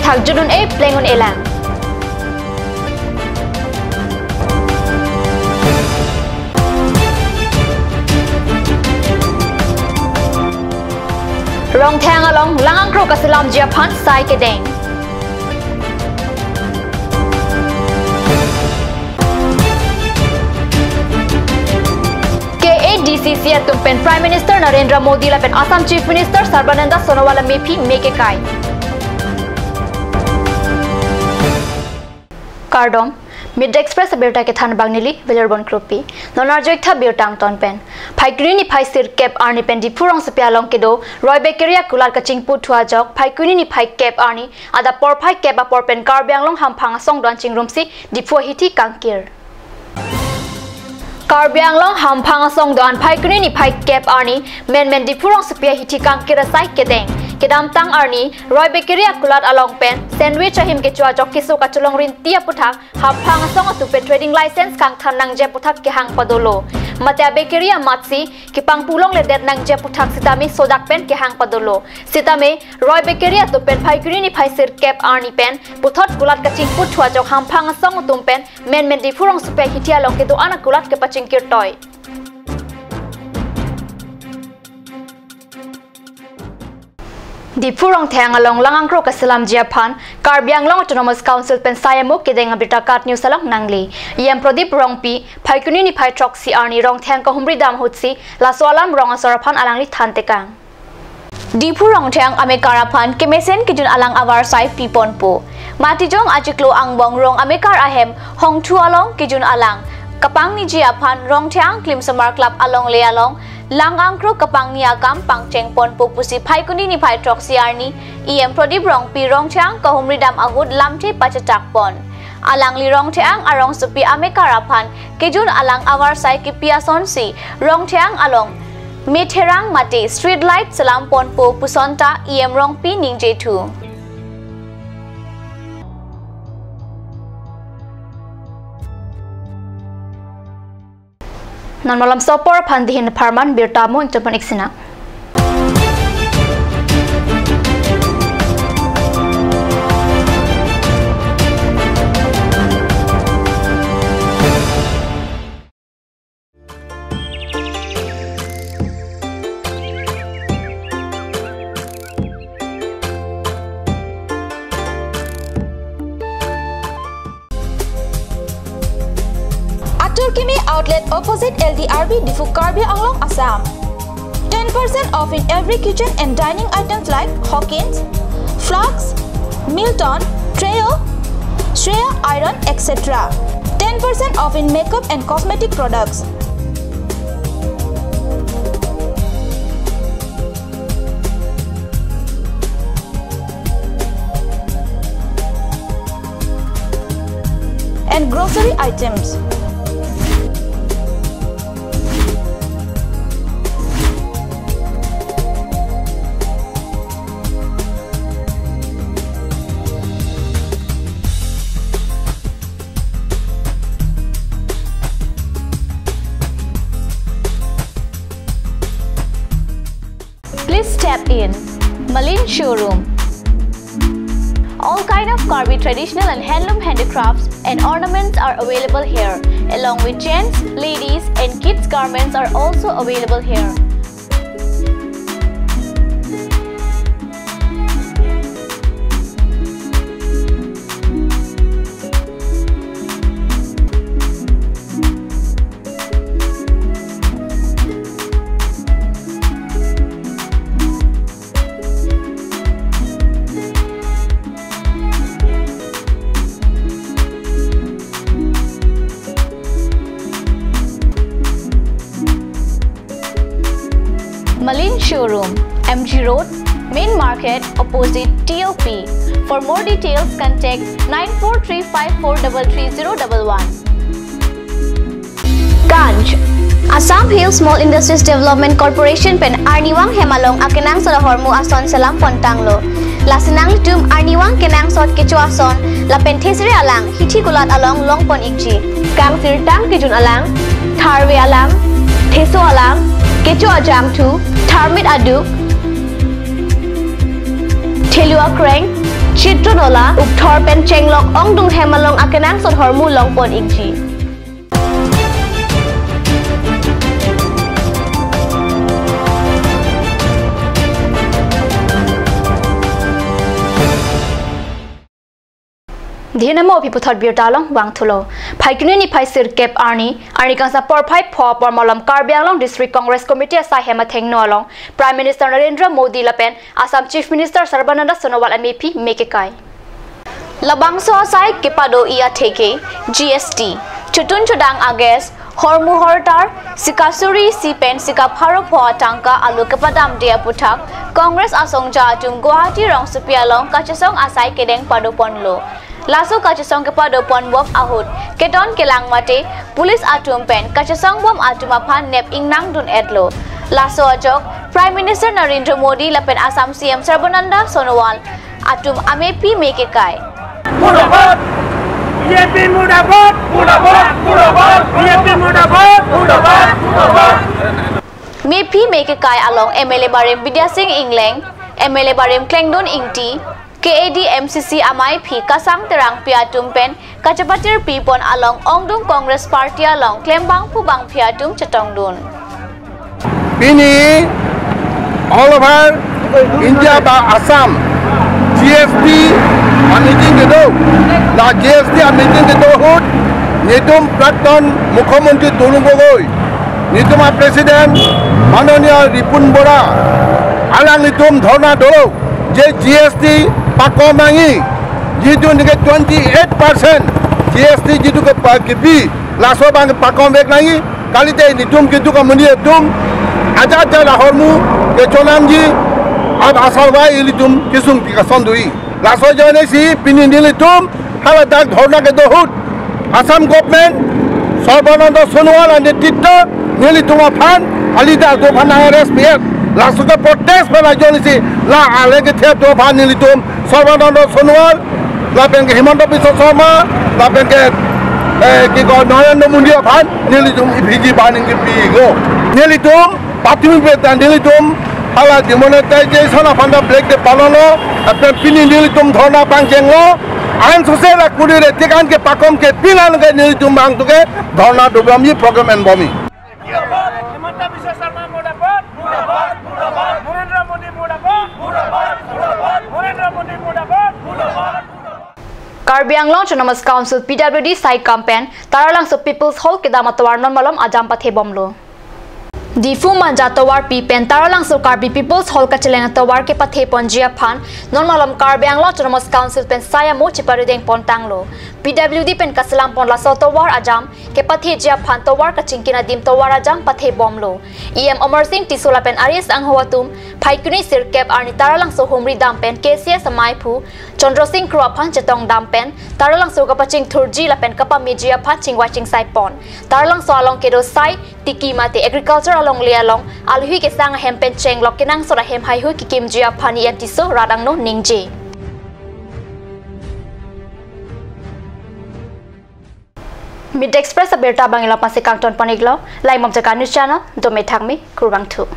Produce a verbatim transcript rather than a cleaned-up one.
Thakjut un-e, pleng un-e lang. Rongtheng along lang angkro kaselamji aphan sai kedeng. K A D C C atum pen Prime Minister Narendra Modi lapen Assam Chief Minister Sarbananda Sonowal amephi me kekai. Kardom, Midday Express abirta kethan abang neli Valerbon Kropi. Non arju-ik tha birta angton pen. Phaikuni niphai sirkep arni pen Diphu rongsopi along kedo Roy Bakery akulat kachingputhu ajok Phaikuni niphai kep arni adap porphai kep apor pen Karbi Anglong hamphang asong do-an chingrumsi Diphu ahithi kangkir. Karbi Anglong hamphang asong do-an Phaikuni niphai kep arni menmen Diphu rongsopi ahithi kangkir asai kedeng. Kedamtang arni Roy Bakery akulat along pen sandwich ahim kecho ajok keso kacholong rinti aputhak hamphang asong atum pen trading license kangthan nangji aputhak kehang padolo. Mate a-bakery amatsi kepangpu longledet nangji aputhak sitame sodak pen kehang padolo. Sitame Roy Bakery atum pen Phaikuni niphai sirkep arni pen puthot kulat kachingputhu ajok hamphang asong atum pen menmen Diphu rongsopi ahithi along kedo-an akulat kepachingkirtoi. Diphu Rongtheng along lang angkro kaselamji aphan Karbi Anglong Autonomous Council pen sai amo kedeng abirta KAT News along nangli. E M Pradip Rongpi Phaikuni niphai throksi arni Rongtheng kahumri dam ahutsi laso alam rong asor aphan alangli thantekang. Diphu Rongtheng amekar aphan kemesen kejun alang avarsai piponpo. Matijong achiklo angbong rong amekar ahem Hongthu along kejun alang kapangniji aphan Rongtheng Klimsomar Club alongle along lang angkro kapangni akam pangchengponpo pusi Phaikuni niphai throksi arni E M Pradip Rongpi Rongtheng kahumri dam ahut lamthe pachetakpon. Alangli Rongtheng arongsopi amekar aphan kejun alang avarsai kipi asonsi Rongtheng along metherang mate street light selamponpo puson ta E M Rongpi ningjethu. Non malomso apor aphan dihin apharman birta mo ingtonpon-ik sinang. Atur Kimi Outlet, opposite L D R B, Diphu, Karbi Anglong, Assam. Ten percent off in every kitchen and dining items like Hawkins, Flask, Milton, Trio, Shreya Iron, et cetera. Ten percent off in makeup and cosmetic products. And grocery items. Please step in. Malin Showroom. All kind of Karbi traditional and handloom handicrafts and ornaments are available here, along with gents, ladies, and kids garments are also available here. Malin Showroom, M G Road, Main Market, opposite T O P. For more details, contact nine four three five four double three zero double one. Ganj. Assam Hill Small Industries Development Corporation pen arnivang hem along akenangsot ahormu ason selam pontanglo. Lasi nanglitum arnivang kenangsot kecho ason lapen thesere alang hithi kulat along longpon-ikji. Kangsirtang kejun alang, tharve alang, theso alang, kecho ajangthu, tharmit aduk, thelu akreng, Chitronola, Ukthor pen Chenglok ongdung hem along akenangsot ahormu longpon ikji. Dhinamo aphi puthot birta along vangthulo. Phaikuni niphai sirkep arni, arni kangsam porphai pho apor malom Karbi Anglong District Congress Committee asai hem athengno along Prime Minister Narendra Modi lapen Assam Chief Minister Sarbananda Sonowal amephi me kekai. Labangso asai kepado-i atheke G S T, chotun chodang a-gas, hormu hortar, sika suri isi pen sika pharo pho atangka alu kepadamde aputhak Congress asongja atum Guwahati rongsopi along kachesong asai kedeng padoponlo. Laso kachesong kepadoponbom ahut keton kelang mate police atum pen kachesongbom atum aphan nep ingnangdun-etlo. Laso ajok Prime Minister Narendra Modi lapen Assam C M Sarbananda Sonowal atum amephi me kekai. Murdabad! B J P murdabad! Murdabad! Murdabad! B J P murdabad! Murdabad! Murdabad! Mephi me kekai along M L A barim Bidya Sing Engleng, M L A barim Klengdon Ingti, K A D M C C amaiphi Kasang Terangpi atum pen kachepatirpipon along ongdung Congress Party along klembangphu bangphi atum chetongdun. Pini all over India ba Assam G S T a-meeting kedo, la G S T a-meeting kedo ahut, netum Prakton Mukhyamantri Tarun Gogoi, netum a-President Mananiya Ripun Bora, alanglitum dhorna dolo, je G S T pakom nangji, jitu neke twenty-eight percent G S T jitu kepa-, kepi, laso abang pakomvek nangji, kalite netum keduk amonit atum ajat ajat ahormu kechonamji, ab asarvai ilitum kesung pi kason do-i. Laso ajoine si pini nelitum haladak dhorna kedo ahut Assam government, Sarbananda Sonowal anetritwo, nelitum aphan, alida atum aphan nang-arrest pi-et. Laso ke protest pen ajoine si la ale kethep atum aphan nelitum Sarbananda Sonowal, lapen ke Himanta Biswa Sarma, lapen ke, eh, ki ko Narendra Modi aphan nelitum iphi ji baning kepi-iklo. Nelitum patumi petan nelitum hala demonetization aphan ta black day palonlo, lapen pini nelitum dhorna pangchenglo. Ansose la kuri re tikan kepakom kepi nang ke nelitum bang tuke dhorna dobomji, program enbomji. Himanta Biswa Sarma murdabad! Murdabad! Murdabad! Narendra Modi murdabad! Murdabad! Murdabad! Narendra Modi murdabad! Murdabad! Karbi Anglong Autonomous Council P W D saikam pen Taralangso People's Hall kedam atovar non malom ajam pathebomlo. Diphu Manja tovarpi pen Taralangso Karbi People's Hall kacheleng atovar kepatheponji aphan non malom Karbi Anglong Autonomous Council pen sai amo cheparidengpon tanglo. P W D pen kaselangpon laso tovar ajam kepatheji aphan tovar kachingki adim tovar ajam pathebomlo. E M Amarsing Tisso lapen aris angho atum Phaikuni sirkep arni Taralangso humri dam pen K C S amaiphu Chandra Sing Kro aphan chetongdam pen Taralangso kapachingthurji lapen kapameji aphan chingvai chingsaipon. Taralangso along kedo sai, tiki mate agriculture alongle along alui kesang ahem pen chenglok kenangsot ahem haihui kekimji aphan E M Tisso rat angno ningje. Media Express abirta abang ilo pasi kangtonpon-iklo, laimom jaka news channel, dome thakme, kurvangthu.